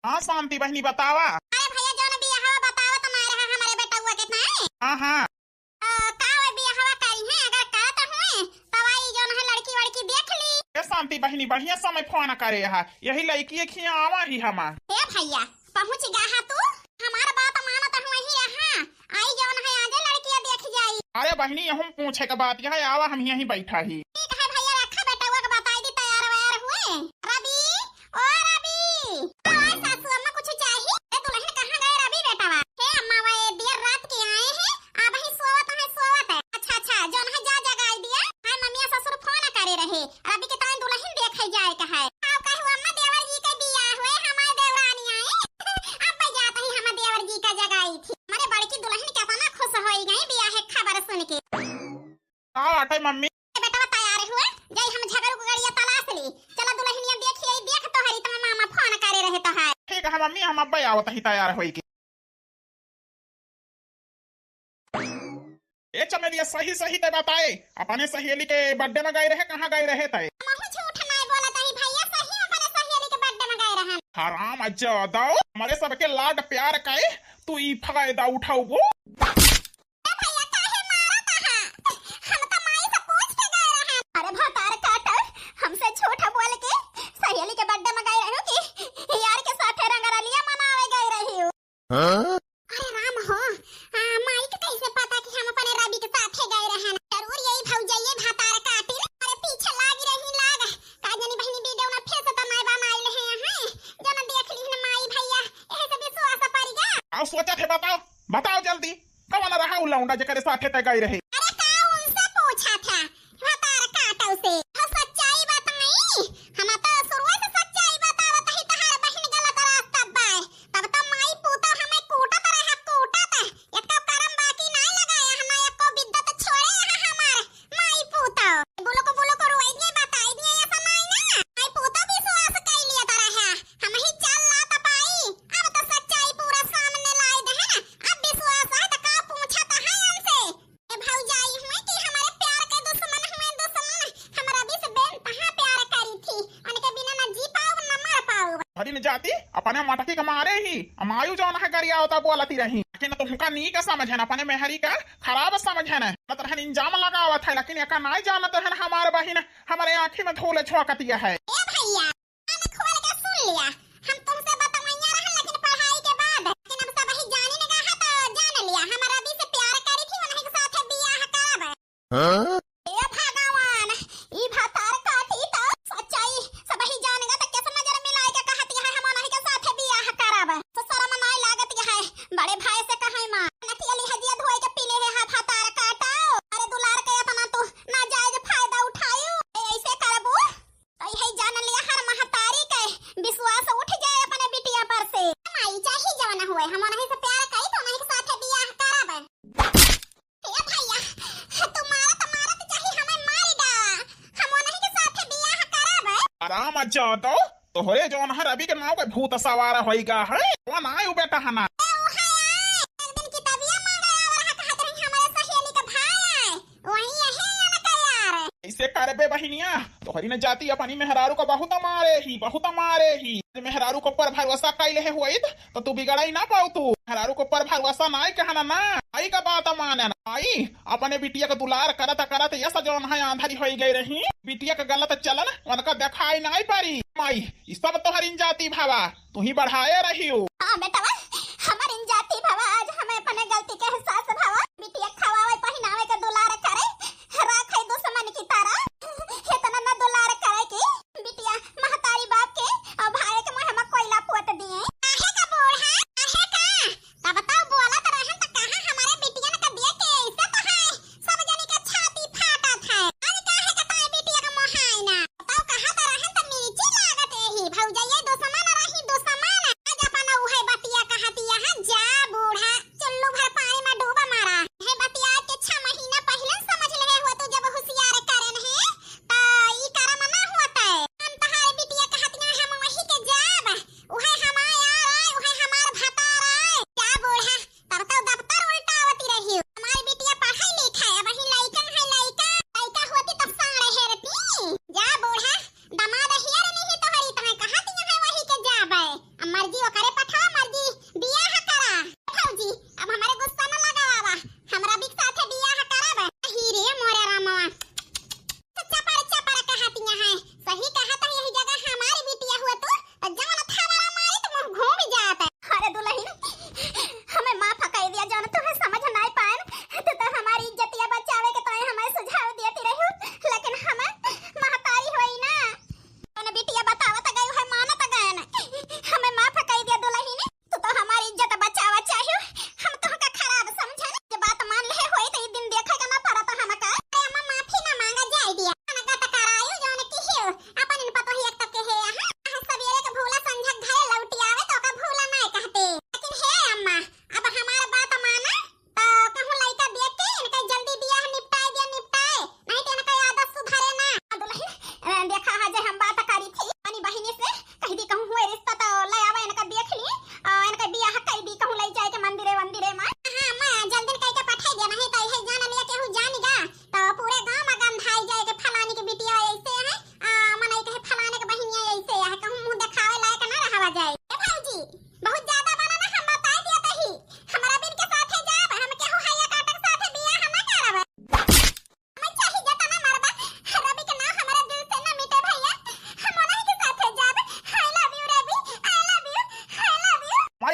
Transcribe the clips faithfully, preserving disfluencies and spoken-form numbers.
हाँ शांति बहिनी, बतावा। अरे भइया, जौन बियाहवा बतावत ना रहा हमरे बेटउआ के, नाहीं? हाँ, हाँ। अ, का वो बियाहवा करिहैं? अगर करत हुए, तब आई जौन है लड़की वड़की देख ली। ए शांति बहिनी, बढ़िया समय फोन करे हा, यही लड़की एक ही आवा ही हमा। ए भइया, पहुँच गा हा तू? हमार बात मानत हुए ही रहा, आई जौन है आजे लड़किया देख जाई। अरे बहिनी, यहूँ पूछे के बात यह आवा, हम यहीं बैठा ही। ठीक है भइया, रखा बेटउआ के बताई दी, तैयार वैयार हुए। रवि, ओ रवि, आओ सासू अम्मा, कुछ चाही? ए दुलहिन, कहाँ गए रवि बेटवा? हे अम्मा, वे दियर रात के आए हैं, अबहीं सोवत हैं, सोवत है। अच्छा, अच्छा, जौन है जा जगाई दिया। हाय मम्मिया, ससुर फोन करे रहे, रवि के ताई दुलहिन देखे जाए का है। आओ कहू अम्मा, देवर जी के बियाह हुए, हमार देवरानी आई। अब जात ही हम देवर जी का जगाई थी। हमरे बड़की दुलहिन केतना खुश होई गई बियाह के खबर सुन के। का बाटे मम्मी? ए बेटवा तैयार हुए, जाई हम झगड़ू के गड़िया तलाश ली। चला दुलहिनिया देखिए, देख तोहरी तुम्हें मामा फोन करे रहे तो है। ठीक है मम्मी, हम अब्बे आवत ही तैयार होई के। ए चमेलिया, सही सही ते बताए, अपने सहेली के birthday में गए रहे, कहाँ गए रहे ते? हमहू झूठ नाय बोलत ही भइया, सही अपने सहेली के birthday में गए रहन। हराम जादा, हमरे सबके लाड प्यार का तू ई फायदा उठाउबू। ए भइया, काहे मारत हा? हम त माई से पूछ के गए रहन। अरे भतार काटल, हमसे झूठ बोल के सहेली के birthday में गए रहू कि यार के साथे रंगरलिया मनावे गए रही हूँ। हाँ? अरे राम हो, आ, माई के कैसे पता कि हम अपने रवि के साथे गए रहन? जरूर यही भौजाइये भतार काटिल, अरे पीछे लाग रही लाग। का जानी बहिनी video ना फेस त नाय बनाइल है, हैं? जौन देख लिहन माई भइया, एहे से विश्वास पड़ गया। आओ सोचत है, बताओ, बताओ जल्दी। कवन रहा उ लौंडा जेकरे साथे तय गई रहे? अरे का उनसे पूछा था? भतार काटल से। हो सच्चाई बताई? हम तो शुरुए से सच्चाई बतावत ही, तहार बहिन गलत रास्ता बाय। तब तो माई पूता हमें कूटत रहा, कूटत। एको करम बाकी नाय लगाया, हम एको बिद्दत छोड़े यहाँ हमार माई पूता। बोलो को, बोलो को रोई दिए, बताई दिए, ऐसा नाय ना। माई पूता विश्वास कई लिया तरह है। हम ही चल ला त पाई। अब तो सच्चाई पूरा सामने लाई दे है ना। अब विश्वास है त का पूछत है हमसे? ए भौजाई हुए कि हमारे प्यार के दुश्मन हुए दुश्मन। हम रवि से बेइंतहा प्यार करी थी। उनके बिना ना जी पाऊब, ना मर पाऊब। हरिन जाति अपने मटकी के मारे ही। अमायु जौन है गरिया होता बोलती रही। लेकिन तुमका नीक समझे ना, अपने मेहरी का खराब समझे ना। मतलब रहन इंजाम लगावत है, लेकिन एका नाय जानत रहन हमार बहिन हमारे आँखी में धूल झोंकतिया है। ए भइया, कान खोल के सुन लिया, हम तुमसे बतवैया रहन, लेकिन पढ़ाई के बाद, लेकिन अब सब ही जाने लगा है, तो जान लिया, हम रवि से प्यार करी थी, उन्हीं के साथे बियाह करब। हाँ? हे भगवान, ई भतार काटी तो सच्चाई सब ही जान गए, तो कैसे नजर मिलाए के कहती है, हम उन्हीं के साथे बियाह करब। तो शर्म नाय लागत है, बड़े भाई से कहे माँ, नतिया लिहजिया धोए के पी ले है, भतार काटो। अरे दुलार के अपना तू नाजायज फायदा उठायो, ए, ऐसे करबू? तो यही जान लिया, हर महतारी के विश्वास उठ जाए अपने बिटिया पर से। माई चाही जवन हुए, हम उन्हीं से प्यार करी तो उन्हीं के साथे बियाह करब। ए भइया, तू मारत मारत चाही हमें मार डा, हम उन्हीं के साथे बियाह करब। आराम जादो, तोहरे जौन है रवि के नाव के भूत सवार होइगा है, वो ना आयो बेटा है ना। ए, वो है, एक दिन किताबिया मांगे और कहत रही हमारे सहेली के भाई है। वही यही अनका यार। ऐसे करबे बहिनिया, तोहरी न जाति अपनी मेहरारू को बहुत मारे ही, बहुत मारे ही। मेहरारू को ऊपर भरोसा कइले है होइत, तो तू बिगड़ाई ना पाऊ तू। मेहरारू को ऊपर भरोसा नाय कहना ना, आई का बात माने ना। आई अपने बिटिया का दुलार करत करत ये सजौन है आंधरी होई गई रही। बिटिया का गलत चलन उनका देखाई नाय पारी। माई, ई सब तोहरी न जाति भावा। तू ही बढ़ाए रहियो। हाँ बेटवा, हमर इन जाति भवा, आज हमें अपने गलती के एहसास भवा। बिटिया खवावे, पहिनावे के दुलार करे, राखे दुश्मन की तरह। इतना न दुलार करे कि बिटिया महतारी बाप के और भाई के मुँह में कोयला पोत दिए। काहे का बूढ़ा? काहे का? तब तो बोलत रहन त कहाँ हमारे बिटियन के देख के ऐसे तो है, सब जनी के छाती फाटत है। आज काहे के ताई बिटिया के मोहाई ना? तब कहाँ त रहन त मिर्ची लागत एही, भौजैया दुश्मन रही दुश्मन। आज अपन उहे बतिया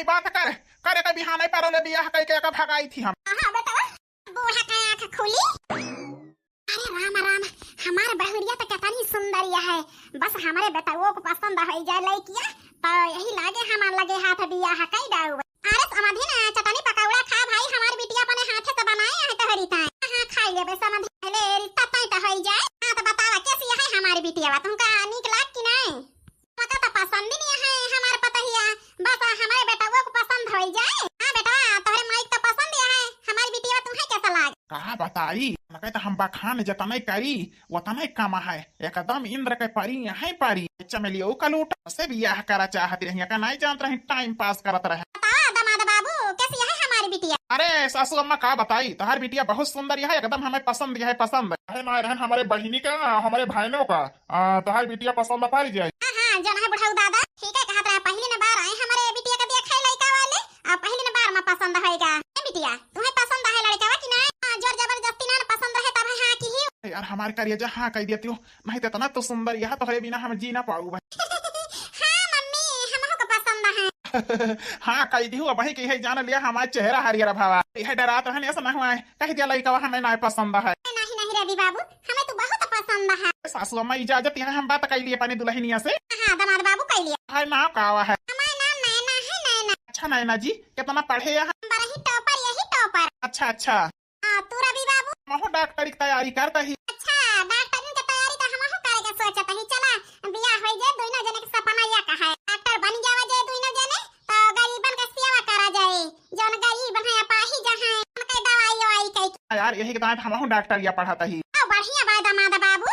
बात कर, करे के बिहाने पर ले बियाह कइके एका भगाई थी हम। हाँ बेटवा, बूढ़ा का आँख खुली। अरे राम राम, हमार बहुरिया तो कितनी सुंदरिया है, बस हमरे बेटवो को पसंद होइ जाए लइकिया, तो यही लागे हमार लगे हाथ बियाह कइ डाउ। अरे समधिन, चटनी पकौड़ा खा भाई, हमार बिटिया अपने हाथे से बनाए है तोहरी ताई। हाँ, खाई लेबे समधिन, पहले रिश्ता तय तो होइ जाए। हाँ, तो बतावा कैसी है हमार बिटिया, तुमका नीक लाग कि नहीं? मका तो पसंद ही नहीं है हमार पतहिया, बस हमारे बेटवा को पसंद होइ जाए। हाँ बेटवा, तोहरे माई तो पसंद ही है, हमार बिटिया तुम्हें कैसा लाग? का बताई, मका तो हम बखान जतने करी, वतने कम है, एकदम इंद्र के परी है परी। चमेलियो का लूट से बियाह करा चाहत रही, का नहीं जानत रही, टाइम पास करत रहे। बतावा दामाद बाबू, कैसी है हमारी बिटिया? अरे सासू अम्मा का बताई, तोहार बिटिया बहुत सुंदर है, एकदम हमें पसंद है, पसंद। अरे ना रहन हमारे बहिनी का, हमारे भाइनों का, आ, तोहार बिटिया पसंद पड़ जाए। हाँ, हाँ, जौन है बुढ़ऊ दादा, ठीक है कहत रहे, पहली न बार आए हमारे बिटिया का देखे लइका वाले, आ, पहली न बार में पसंद होएगा। ए बिटिया, तुम्हें पसंद है लड़का कि ना? हाँ, जोर जबरदस्ती ना पसंद रहे तब हाँ की ही। यार हमारे करिया जा हाँ कह दिया तू, नहीं तो इतना तो सुंदर यह तोहरे बिना हम जी ना पाऊ भाई। हाँ मम्मी, हमहू को पसंद है। हाँ कह दिहू, अब वही के है जान लिया हमारा चेहरा हरियर भावा। यह डरात रहने ऐसा ना हुआ है, कह दिया लइका हमें ना पसंद है। नहीं नहीं रवि बाबू, हमें तो बहुत पसंद है। सासू अम्मा इजाजत, यहाँ हम बात कर लिए अपने दुल्हनिया से। हाँ दामाद बाबू कर लिया। है नाम का है? हमारा नाम नैना है, नैना। अच्छा नैना जी, कितना पढ़े हैं? हम बड़ा ही टॉपर, यही टॉपर। अच्छा अच्छा। हाँ, तू रवि बाबू? हमहू डॉक्टरी की तैयारी करता ही। अच्छा, डॉक्टरी की तैयारी तो हमहू करे के सोचत ही। चला, बियाह होइ जाए, दोनों जने के सपना या का है, डॉक्टर बन जावा जाए दोनों जने, तो गरीबन के सेवा करा जाए, जौन गरीब हैं, अपाहिज हैं, उनके दवाई ववाई कई। हाँ यार, यही के दांत हमहू डॉक्टरिया पढ़त ही। ओ, बढ़िया बा दामाद बाबू।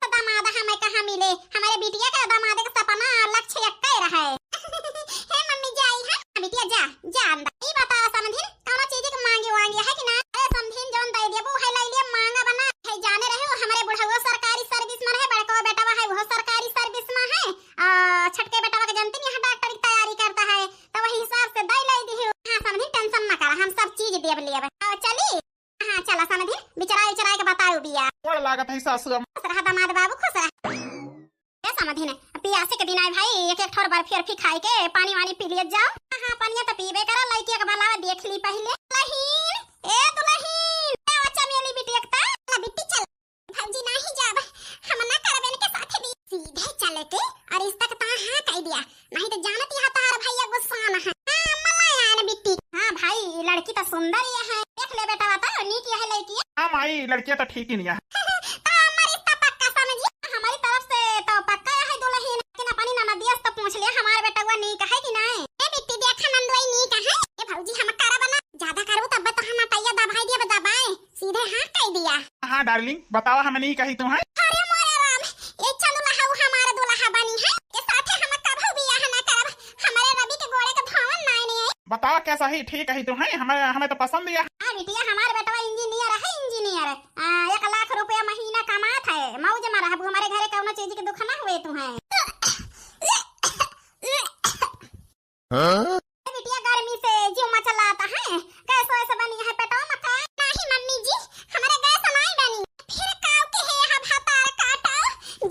तो दामाद हमें कहाँ मिले? हमारे बिटिया का दामाद के सपना और लक्ष्य एक्के रहे। हे मम्मी जाई है, बिटिया जा, जा अंदर। ई बताओ समधिन, कौनो चीज के मांगे वांगे है कि ना? अरे समधिन जौन दे देबू है ले लिए, मांगा बना। है जाने रहे हो, हमारे बुढ़ऊ सरकारी सर्विस में रहे, बड़को बेटवा है वो सरकारी सर्विस में है, आ, छटके बेटवा के जानती नहीं, यहाँ डॉक्टर की तैयारी करता है, तो वही हिसाब से दे ले दी हो। हाँ समधिन टेंशन ना करा, हम सब चीज देब लेब। आ, चली? हाँ, चला समधिन, बिचराए उचराए के बताओ बिया। गोड़ लागत है सासू अम्मा। खुश रहा दामाद बाबू, खुश रहा। ए समधिन, पियासे के दिन आए भाई, एक एक ठोर बर्फी अर्फी खाए के पानी वानी पी लिए जाओ। हाँ, हाँ, पानिया तो पीबे करा, लइकिया के बुलावा, देख ली पहले। दुलहिन, ए दुलहिन, ए बच्चा मेरी बिटिया के ता। चला बिट्टी चल। भौजी नाही जाब, हम ना करब इनके साथे भी। सीधे चले के और रिश्ता के ता हाँ कह दिया। नहीं तो जानत यहाँ तोहार भैया गुस्सान है। हाँ, मलायान बिट्टी। हाँ भाई, ई लड़की तो सुंदर ही है। देख ले बेटा, बता, नीक यह लड़की है। हाँ माई, लड़किया तो ठीक ही नहीं है। तो हमार रिश्ता पक्का समझी। हमारी तरफ से तो पक्का है दुलहिन, लेकिन अपनी ननदिया से तो पूछ लिया, हमार बेटवा नीक है कि नहीं? ए बिट्टी, देख नंदुआई नीक है। ए भौजी, हम करब ना, ज्यादा करबू तब तो हम अटैया दबाई दिया, दबाए। सीधे हाँ कह दिया। हाँ डार्लिंग, बतावा, हम नहीं कही तू है। अरे मोरे राम, ये चंद लहाऊ हमारे दुल्हा बनी है, ये साथे हम कबहू बियाह ना करब, हमारे रवि के गोड़े के धोवन नाय नहीं है। बतावा कैसा ही ठीक है तू है, हमें, हमें तो पसंद ही है। हाँ बिटिया, हमारे बेटवा इंजीनियर है, इंजीनियर। आ, एक लाख रुपया महीना कमात है, मौज में रहबू, हमारे घरे कौनो चीज के दुख ना हुए तू है। हाँ? ए बिटिया, गर्मी से जीव मचलाता है। गैस वैस बनी है पेटवा में का? नाही मम्मी जी, हमारे गैस नाही बनी। फिर काऊ के है हम हतार काटा,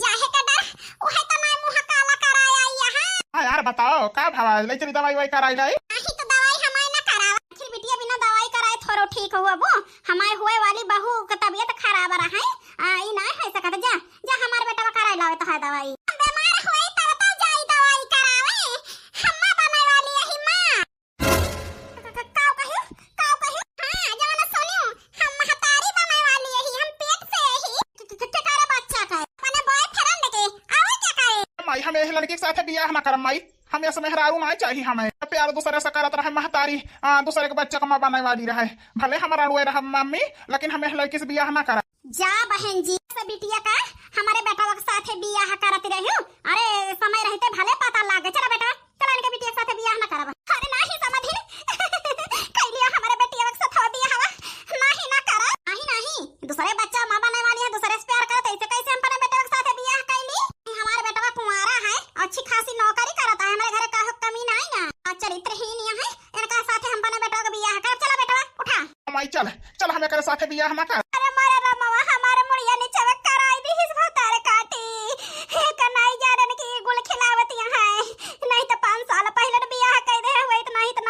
जाहे का डर, वहे तो ना मुंह काला कराया यहाँ। हाँ यार, बताओ, का भवा? ले चली दवाई वाई कराई लाई। नाही तो दवाई हमारे ना करावा। आखिर बिटिया बिना दवाई कराए थोड़ो ठीक हुआ वो। हमारे हुए वाली बहू का तबीयत खराब रहा है, आ, ई ना है सकत। जा, जा हमार बेटवा कराए लावे तो है दवाई। हम बीमार होई तब तो जाई दवाई करावे। हम्मा बने वाली यही माँ। क-, क-, काऊ कहियो? काऊ कहियो? हाँ, जवन सुनियो, हम महतारी बने वाली यही, हम पेट से यही। क-, क-, क-, केकरे बच्चा का? अपने बॉयफ्रेंड के, और क्या करे? माई, हम यही लड़की के साथ बियाह ना करम माई। हम ऐसे मेहरारू ना चाहिए हमें। प्यार दूसरे से करत रहे महतारी, आ, दूसरे के बच्चा का माँ बने वाली रहे। भले हमारा रुए रहा मम्मी, लेकिन हम यह लड़की से बियाह ना करम। जा बहन जी, से बिटिया का हमारे बेटवा के साथे बियाह करत रहियो। अरे समय रहते भले पता लागे। चला बेटा, चला इनके बिटिया के साथे बियाह ना करब। अरे नाही समधिन, कैलियो हमारे बेटिया के साथ बियाह हवा। नाही ना करब। नाही, नाही, दूसरे बच्चा माँ बने वाली है, दूसरे से प्यार करत, ऐसे कैसे हम अपने बेटवा के साथे बियाह कैली? हमारे बेटवा कुंवारा है, अच्छी खासी नौकरी करता है, हमारे घर का कमी नहीं ना। और चरित्रहीन है, इनका साथे हम अपने बेटवा के बियाह करब। चला बेटवा, उठा। माई चल, चल, हम एकरे साथे बियाह ना कर। अरे मोरे रमवा, हमारे मुड़िया नीचे में कराई दी हिस भतार काटी। एक नाई जानन की गुल खिलावत यहाँ है। नहीं तो पाँच साल पहले न बियाह कर दे हुए, इतना ही तो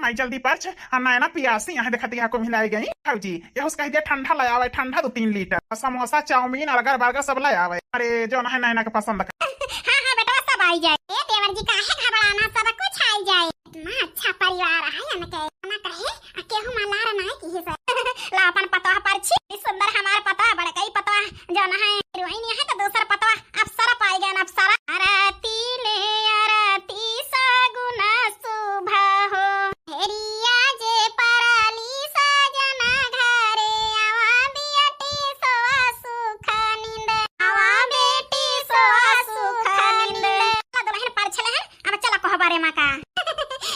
आई जल्दी परछ, आ नैना पियासी, यहाँ देखत यहाँ को मिलाई गई। भौजी, यहू से कह दिया ठंडा ले आवे, ठंडा दो तीन लीटर। समोसा, चाउमीन, अर्गर, बर्गर सब ले आवे। अरे, जौन है नैना के पसंद का। हाँ, हाँ, बेटवा, सब आई जाए। ए, देवर जी, काहे घबराना, सब कुछ आई जाए। इतना अच्छा परिवार है इनके। ना कहे, आ केहू मलार ना किही से। ला अपन पतोह परछी, ई सुंदर हमार पतोह, बड़कई पतोह, जौन है हीरोइन है, तो दूसर पतोह अप्सरा पाई गए, अप्सरा। आरती ले आरती सगुन शुभ हो, हेरिया जे परली सजन घरे, आवा बेटी सोवा सुख नींद, आवा बेटी सोवा सुख नींद। दुल्हन परछले हैं, अब चला कोहबरे मा का।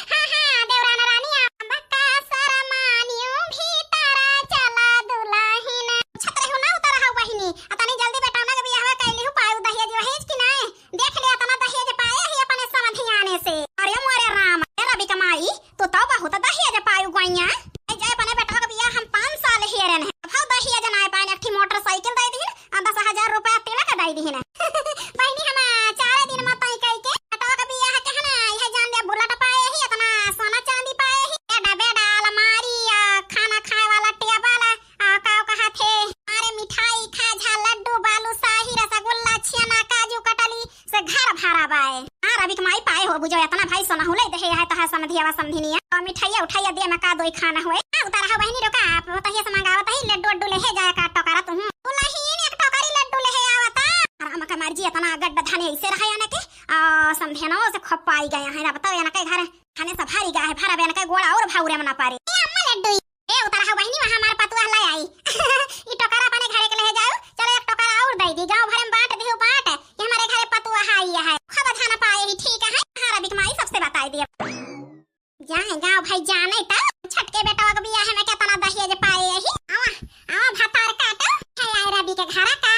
हाँ, हाँ, देवरान रानी, अब का शरमानियो भीतर चला दुल्हिन। छत रहू ना उतर रहू बहिनी, आ तनी जल्दी बेटौना के बियाहवा कैली हूँ, पायू दहेज वहेज की नाय? देख ले, अतना दहेज पाए ही अपने समधियाने से। अरे मोरे राम, ए रवि कमाई, तू तो बहुत दहेज पायू गोइया। ए, जे अपने बेटवा के बियाह हम पाँच साल हेरन है, अब दहेज नाय पाए, एक ठी मोटरसाइकिल दे दीन, आ दस हजार रुपया तिलक दे दीन। बहिनी, हम चार दिन में तय कई के बेटवा के बियाह के है ना, यह जान दे, बुलेट पाए ही, इतना सोना चांदी पाए ही, बेड, बेड, अलमारी, आ, खाना खाए वाला टेबल, आ, का कहत हे, अरे मिठाई, खाजा, लड्डू, बालूशाही, रसगुल्ला, छेना, काजू कटली से घर भरा बाए। हाँ, रवि के माई पाए हो, बुझो, इतना भाई सोना हुले दे है, तहा समधियावा समधिनिया। और मिठाइया उठाइया दे में का दोई खाना हुए। हाँ, उतारा हो बहिनी, रोका, आप बताइए से मंगावत ही, लड्डू उड्डू ले है जाए का टोकरा तुहूँ। दुल्हन एक टोकरी लड्डू ले है आवता। राम का मर्जी, इतना गड्ढा धाने ऐसे रहा याने के, आ, समधियानो से खप पाई गया है। अब तो याने के घर खाने से भारी गा है, भरा बेन के गोड़ा और भाउरे में ना पारे। ए अम्मा लड्डू, ए उतारा हो बहिनी, वहाँ हमार पतुआ ला आई। ई टोकरा अपने घरे के ले जाओ, चलो एक टोकरा और दे दी, गाँव भरे में बांट दियो बांट, कि हमारे घरे पतुआ आई है, खूब धान पाए ही ठीक है। हाँ, रवि के माई सबसे बताई दिए। जाए गाँव भाई जाने त छटके बेटवा के बियाह में केतना दहेज पाए यही। आवा, आवा भतार काटो, है आए रवि के घरा का।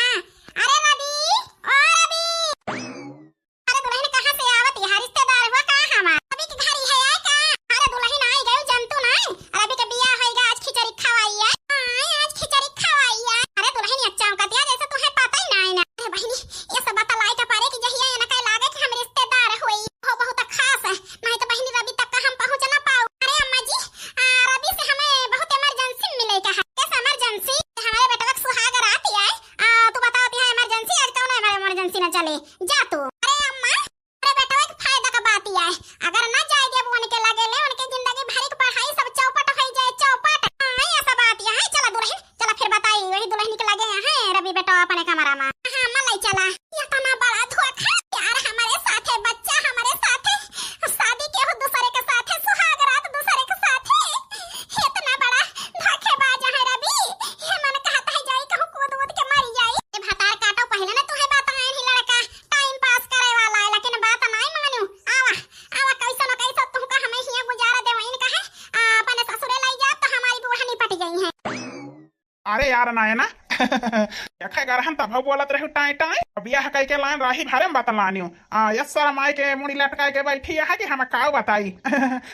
अरे रवि, ओ रवि। अरे दुल्हन कहाँ से आवत है? रिश्तेदार हुआ का हमार? रवि के घरी है आए का? अरे दुल्हन आई गयो जंतु नाय। रवि के बियाह होइगा, आज खिचड़ी खवाई है। हाँ, आज खिचड़ी खवाई है। अरे दुल्हन अच्छा का दिया जैसे तुम्हें पता ही नाय ना। अरे बहिनी, ये सब बतलाई का पारे कि जहिया ये ना कहे लागे कि हम रिश्तेदार होई। हो बहुत खास है। नहीं तो बहिनी रवि तक का हम पहुँच ना पाऊ। अरे अम्मा जी, आ, रवि से हमें बहुत emergency मिले का है। कैसे emergency? हमारे बेटवा के सुहाग रात ही आए। आ, तू बताओ, यहाँ emergency, आज कौन emergency ना चले? जा तू। अरे अम्मा, अरे बेटवा, एक फायदा का बात ही आए, अगर ना जाए देब उनके लगे ले, उनके जिंदगी भर की पढ़ाई सब चौपट हो जाए, चौपट। हाँ, ये सब बात ही है। चला दुल्हन, चला फिर बताई, वही दुल्हन के लगे यहाँ है रवि बेटवा अपने कमरा में। हाँ, अम्मा ले चला। ये तो ना बड़ा धोखा यार, हमारे साथे बच्चा, हमारे साथे शादी के हो दूसरे के साथे, सुहाग रात दूसरे के साथे। इतना बड़ा धोखेबाज है रवि। ये मन कहता है जाई कहूँ कूद वूद के मरी जाई। ए भतार काटो, पहले ना तुम्हें बताए नहीं लड़का, time pass करे वाला है, लेकिन बात नहीं मानू। आवा, आवा, कैसा न कैसा तुमका हमें हिया गुजारा देवइन का है। आ, अपने ससुरे लाई जा तो हमारी बूढ़ा निपट गई है। अरे यार नैना, देखा गरहन तब बोलत रहू टाई टाई, बियाह कई के लाइन राही भरे में बतलानियो। आ, यस शरमाई के मुड़ी लटकाई के बैठी है कि हम काऊ बताई।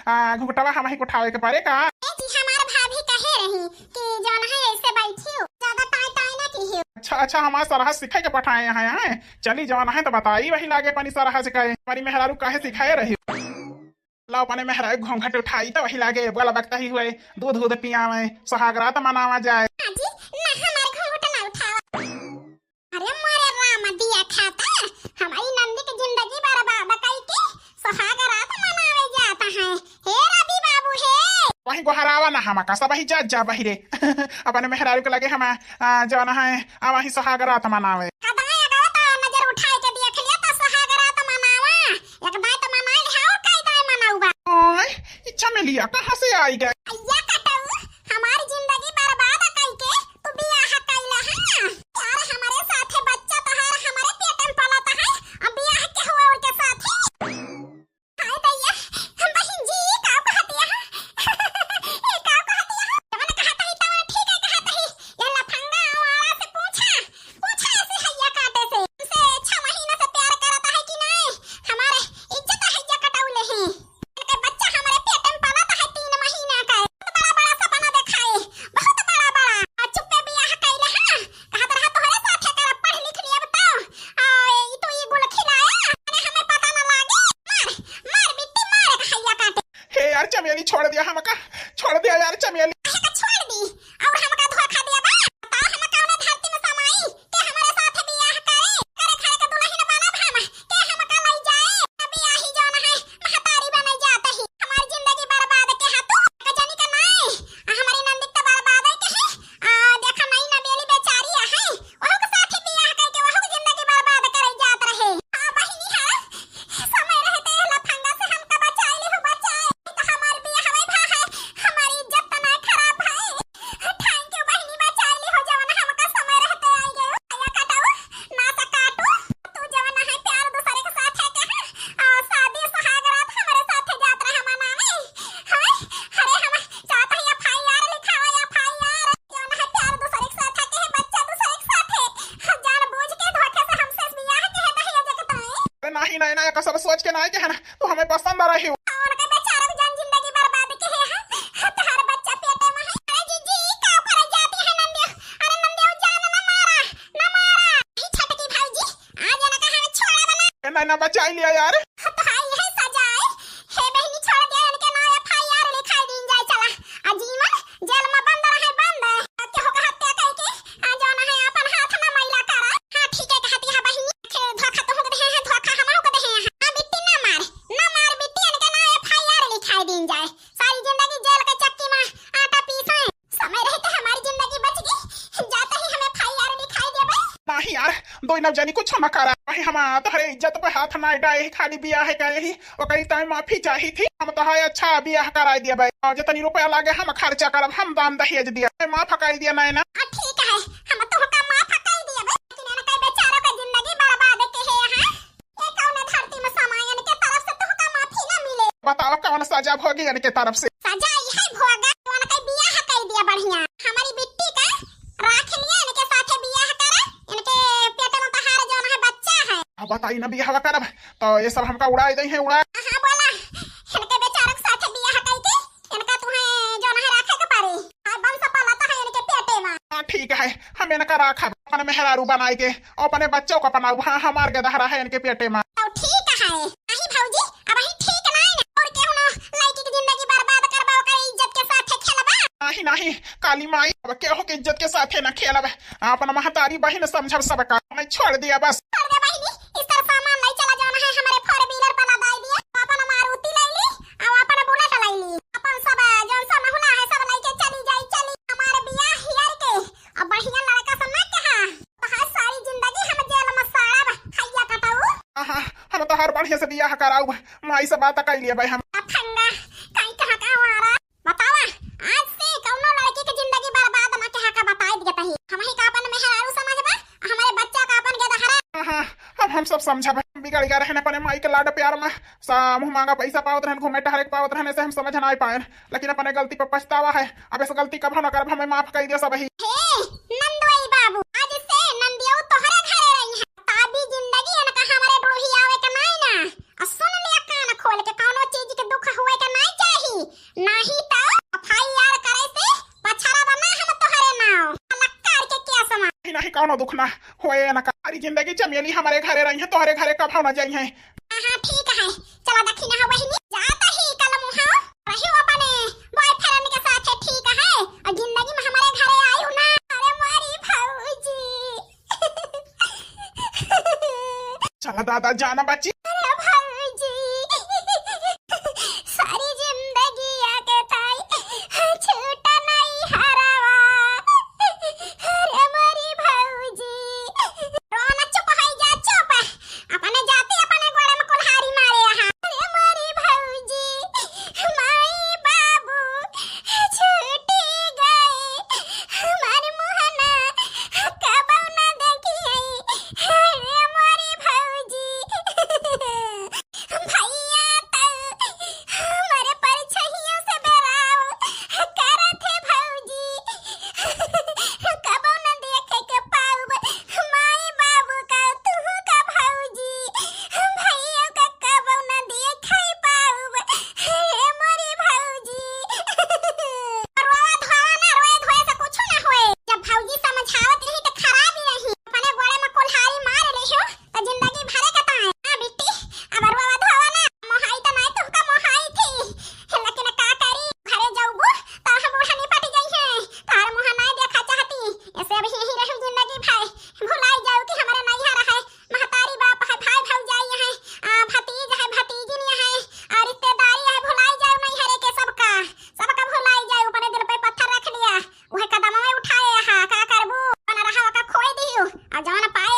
आ, घुघुटवा हम ही उठावे के परे का? ए जी, हमार भाभी कहे रही कि जौन है ऐसे बैठी हो, ज्यादा टाई टाई ना की हो। अच्छा, अच्छा, हमार सरहज सिखाई के पठाए हैं, हैं? चली जौन है तो बताई वही लागे अपनी सरहज का। हमारी मेहरारू काहे सिखाए रही? ला अपने मेहरारू घूंघट उठाई तो वही लागे बोला बकता ही हुए, दूध दूध पियावे, सुहाग रात मनावा जाए। हाँ जी, ना हमार घूंघट ना उठावा। अरे मोरे राम दिया खाता, हमारी नंदी की जिंदगी बर्बाद कई के सुहाग रात मनावे जाता है। हे रवि बाबू हे। वही गोहरावा ना हमका, सब वही जा, जा वही रे। अपने मेहरारू के लगे हम, आ, जौन है, आ वही सुहाग रात मनावे। कदाई अगवा तो नजर उठाई के देख लिया तो सुहाग रात मनावा। एक दाई तो मनाई है और कई दाई मनाउबा। ओए, ई चमेलिया कहाँ से आई गए? अय्या कटऊ, हमारी जिंदगी बर्बाद कई के तू बियाह कैला है ना? यार हमारे साथे बच्चा तोहार हमारे पेट में पलत है, अब बियाह के हुआ और के साथे? हाय दैया, बहिन जी, ई का कहत या? ई का कहत या? जवन कहत ही तवन ठीक है कहत ही। ये लफंगा आवारा से पूछा, पूछा ऐसे हैया काटे से। हमसे छह महीना से प्यार करत है कि नहीं? हमारे इज्जत हैया कटौले हैं। इनके बच्चा हमारे पेट में पलत है तीन महीना का। यार चमेली, छोड़ दिया हमका, छोड़ दिया यार चमेली। काहे का छोड़ दी? और हमका धोखा दिया बा? बताओ, हम कौने धरती में समाई के हमारे साथ बियाह करे? करे खाए के दुल्हन बनब हम, के हमका लई जाए? बियाही जौन है, महतारी बने जात ही। हमारी जिंदगी बर्बाद के हा तू, का जानी का नाई? आ हमारी नंदी तो बर्बाद है के है? आ, देखा नाई, नबेली बेचारी है, वहू के साथ बियाह करके वहू के जिंदगी बर्बाद करे जात रहे। आ बहिनी है, समय रहते लफंगा से हमका बचाई लिहू, बचाई। तो हमार बियाह भा है, हमारी इज्जत तो ना खराब है। Thank you बहिनी, बचाई लिहू, जवन हमका समय रहते आई गयो। या कटाऊ, ना तो काटू। तू जवन है प्यार दूसरे के साथ है कहा, आ, शादी सुहाग रात हमारे साथ जात रहा मनावे। हैं? अरे हम चाहत है F I R लिखावा, F I R। जवन है प्यार दूसरे के साथ है, के है बच्चा दूसरे के साथ है। हाँ, जान बूझ के धोखे से हमसे बियाह के है दहेज के ताई। अरे नाही, नाही, नाही, कसर सोच के नाही के है ना, तू हमें पसंद आ रही हो। उनके बेचारे के जान जिंदगी बर्बाद के है, हाँ? तोहार बच्चा पेटे में है। अरे जीजी, का करे जाती है नंदियो? अरे नंदियो जान न मारा, न मारा। ही छटकी भौजी, आज इनका हमें छोड़ा बना। ए, नहीं ना, बचाई लिया यार। तो हाय, यही सजा है। हे बहिनी, छोड़ दे इनके, ना F I R लिखाई दीन जाए, चला। आ जीवन जेल में बंद रहे, बंद। आ केहू के हत्या करके, आ जौन है, अपन हाथ ना मैला करा। हाँ, ठीक है, कहती है बहिनी। आखिर धोखा तो होके दे हैं, धोखा हम होके दे हैं। हाँ, बिट्टी ना मार, ना मार बिट्टी, इनके ना F I R लिखाई दीन जाए। सारी जिंदगी जेल के चक्की में आटा पीसे। समय रहते हमारी जिंदगी बच गई, जाते ही हमें F I R दिखाई दे भाई। नहीं यार, दोई नौ जनी कुछ ना करा। भाई हम तोहरे इज्जत पे हाथ ना डाए ही, खाली बियाह करे ही, ओकरी ताई माफी चाही थी। हम तोहरे अच्छा बियाह कराई दिया भाई। और जितनी रुपया लागे हम खर्चा करब, हम दान दहेज दिया। माफ कर दिया नैना। आ, ठीक है, हम तोहका माफ कर दिया भाई। लेकिन इनके बेचारों का जिंदगी बर्बाद के है यहाँ। ये कौन धरती में समायन के तरफ से तोहका माफी ना मिले? बतावा कौन सजा भोगी इनके तरफ से? सजा यही भोगा, उनके बियाह कर दिया बढ़िया। हमारी बिट्टी का राख लिया, इनके साथे बियाह करा, इनके पेट में तहार जौन है बच्चा है। अब बताई ना बियाह करब तो ये सब हमका उड़ाई दे हैं, उड़ा। हाँ बोला, इनके बेचारों के साथे बियाह करके इनका तुम्हें जौन है राखे के पड़ी। आ वंश पालत है इनके पेटे में। हाँ, ठीक है, हम इनका राखब अपने मेहरारू बनाई के, अपने बच्चों को अपनाऊ। हाँ, हमार गदहरा है इनके पेटे में। तो ठीक है, नहीं भौजी, अब ही ठीक नहीं ना, और केहू ना लड़की की जिंदगी बर्बाद करबा, ओकर इज्जत के साथ खेलबा। नहीं, नहीं, काली माई, अब केहू के इज्जत के साथे ना खेलब। अपन महतारी बहिन समझब सबका, मैं छोड़ दिया बस। छोड़ दे बहिनी, इस तरह सामान ले चला जाना है, हमारे four wheeler पर लदाई दिया, अपन मारुति ले ली, और अपन बुलेट ले ली, अपन सब जौन सा महुला है सब लेके चली जाई, चली। हमारे बियाह हियर के, अब बढ़िया लड़का से ना कहा, तो है सारी जिंदगी हम जेल में साड़ब, हैया कटाऊ। हाँ, हाँ, हम तो हर बढ़िया से बियाह कराऊ, माई से बात कर लिए भाई हम। अफंगा, कहीं कहाँ का हमारा बतावा, आज से कौनो लड़की के जिंदगी बर्बाद ना कहा का बताई दिया तही। हम ही का अपन मेहरारू समझबा, हमारे बच्चा का अपन गदहरा। हाँ, हाँ, अब हम सब समझब। हम बिगड़ गया रहने अपने माई के लाड प्यार में, सा मुँह मांगा पैसा पावत रहन, घूमे टहरे के पावत रहने से हम समझ ना पाए, लेकिन अपने गलती पर पछतावा है। अब इस गलती कब ना करब, हमें माफ कर दिया सब ही। हे नंदोई बाबू, आज से नंदियो तोहरे घरे रही है, ताबी जिंदगी इनका हमारे डोढ़ी आवे के नाई ना। आ सुन लिया कान खोल के, कौनो चीज के दुख हुए के नाई चाही, नाही तो F I R करे से पछाड़ा बना हम तोहरे नाव। लक्कार के क्या समा। नहीं, नहीं, कौनो दुख ना होए ना का। सारी जिंदगी चमेली हमारे घरे रही है, तोहरे घरे कभाव ना जाई है। हाँ, हाँ, ठीक है, चला दखिना है बहिनी, जाता ही कल मुहा रही अपने boyfriend के साथ है, ठीक है, और जिंदगी में हमारे घरे आयु ना। अरे मारी भौजी। चला दादा, जाना बच्ची। अरे भौजी, सारी जिंदगी आके ताई छूटा नहीं हरावा। अरे मोरी भौजी, रोना चुप हो जा, चुप। अपने जाति अपने गोड़े में कुल्हाड़ी मारे यहाँ। अरे मोरी भौजी, माई बाबू छूटी गए, हमार मुहना कबौ ना देखिए। अरे मोरी भौजी। आ जवन पाए